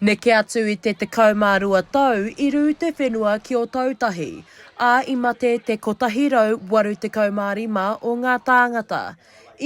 Neke atu i te 12 tau i rū te whenua ki Ōtautahi, ā, i mate te 185 o ngā tāngata.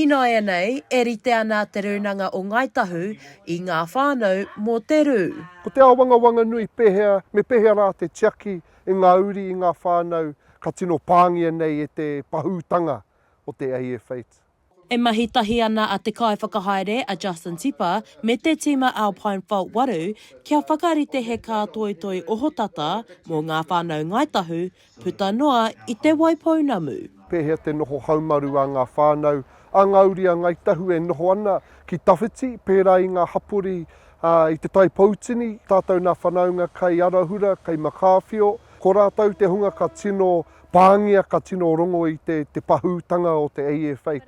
Ināianei, e rite ana Te Rūnanga o Ngāi Tahu i ngā whānau mō te rū. Ko te āwangawanga nui pēhea, me pēhea rā te tiaki i ngā uri, i ngā whānau ka tino pāngia nei e te pahūtanga o te AF8. E mahi tahi ana a te kaiwhakahaere a Justin Tipa me te tīma Alpine Fault 8 kia whakarite he kātoitoi ohotata mō ngā whānau Ngāi Tahu puta noa i Te Waipounamu. Pēhea te noho haumaru a ngā whānau, a ngā uri a Ngāi Tahu e noho ana ki tawhiti, pērā i ngā hapori i Te Tai Poutini, tātou nā whanaunga kai Arahura, kai Makāwhio, ko rātou te hunga ka tino Pāngia ka tino rongo i te te pahūtanga o te AFA.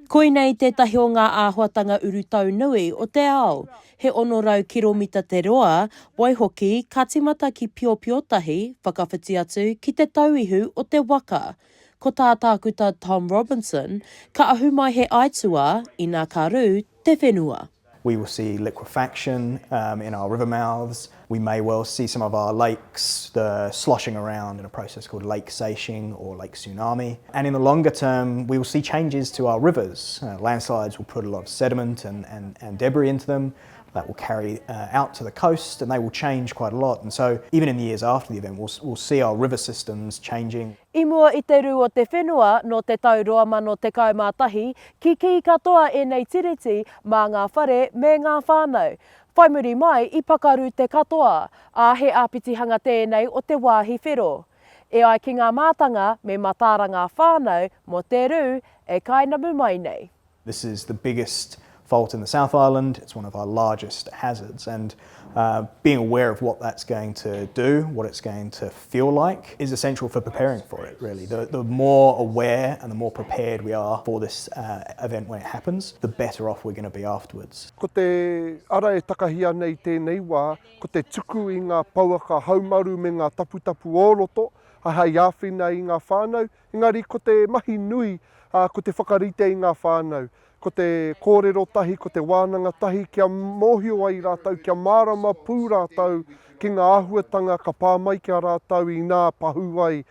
Koinei tētahi o ngā āhuatanga urutau nui o te ao. He 600 kiromita te roa, waihoki, ka tīmata ki Piopiotahi, whakawhiti atu ki te tauihu o te waka. Ko tā Tākuta Tom Robinson, ka ahu mai he aituā, ina ka rū te whenua. We will see liquefaction um, in our river mouths. We may well see some of our lakes the sloshing around in a process called lake seiching or lake tsunami. And in the longer term, we will see changes to our rivers. Uh, landslides will put a lot of sediment and, and, and debris into them that will carry uh, out to the coast and they will change quite a lot. And so even in the years after the event, we'll, we'll see our river systems changing. I mua i te rū o te whenua nō te tau 2011, kikī katoa ēnei tiriti mā ngā whare me ngā whānau. Whai muri mai i pakaru te katoa, ā, he āpitihanga tēnei o te wāhi whero. E ai ki ngā mātanga me mataara ngā whānau mō te rū e kainamu mai nei. This is the biggest fault in the South Island, it's one of our largest hazards and uh, being aware of what that's going to do, what it's going to feel like, is essential for preparing for it, really. The, the more aware and the more prepared we are for this uh, event when it happens, the better off we're going to be afterwards. Ko te ara e takahi ana i tēnei wā, ko te tuku i ngā pouaka haumaru me ngā taputapu o roto, hei āwhina i ngā whānau, Engari ko te mahi nui, ko te whakarite i ngā whānau, ko te kōrero tahi, ko te wānanga tahi kia mōhio ai rātou, kia mārama pū rātou ki ngā āhuatanga ka pā mai ki a rātou inā pahū ai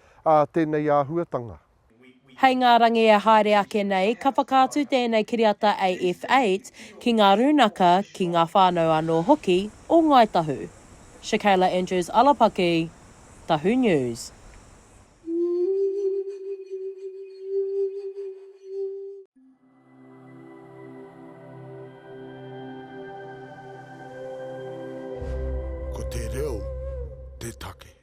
tēnei āhuatanga. Hei ngā rangi e haere ake nei, ka whakaatu tēnei kiriata AF8 ki ngā rūnaka, ki ngā whānau anō hoki o Ngāi Tahu. Shakayla Andrews Alapaki, Tahu News. Ko te reo te take.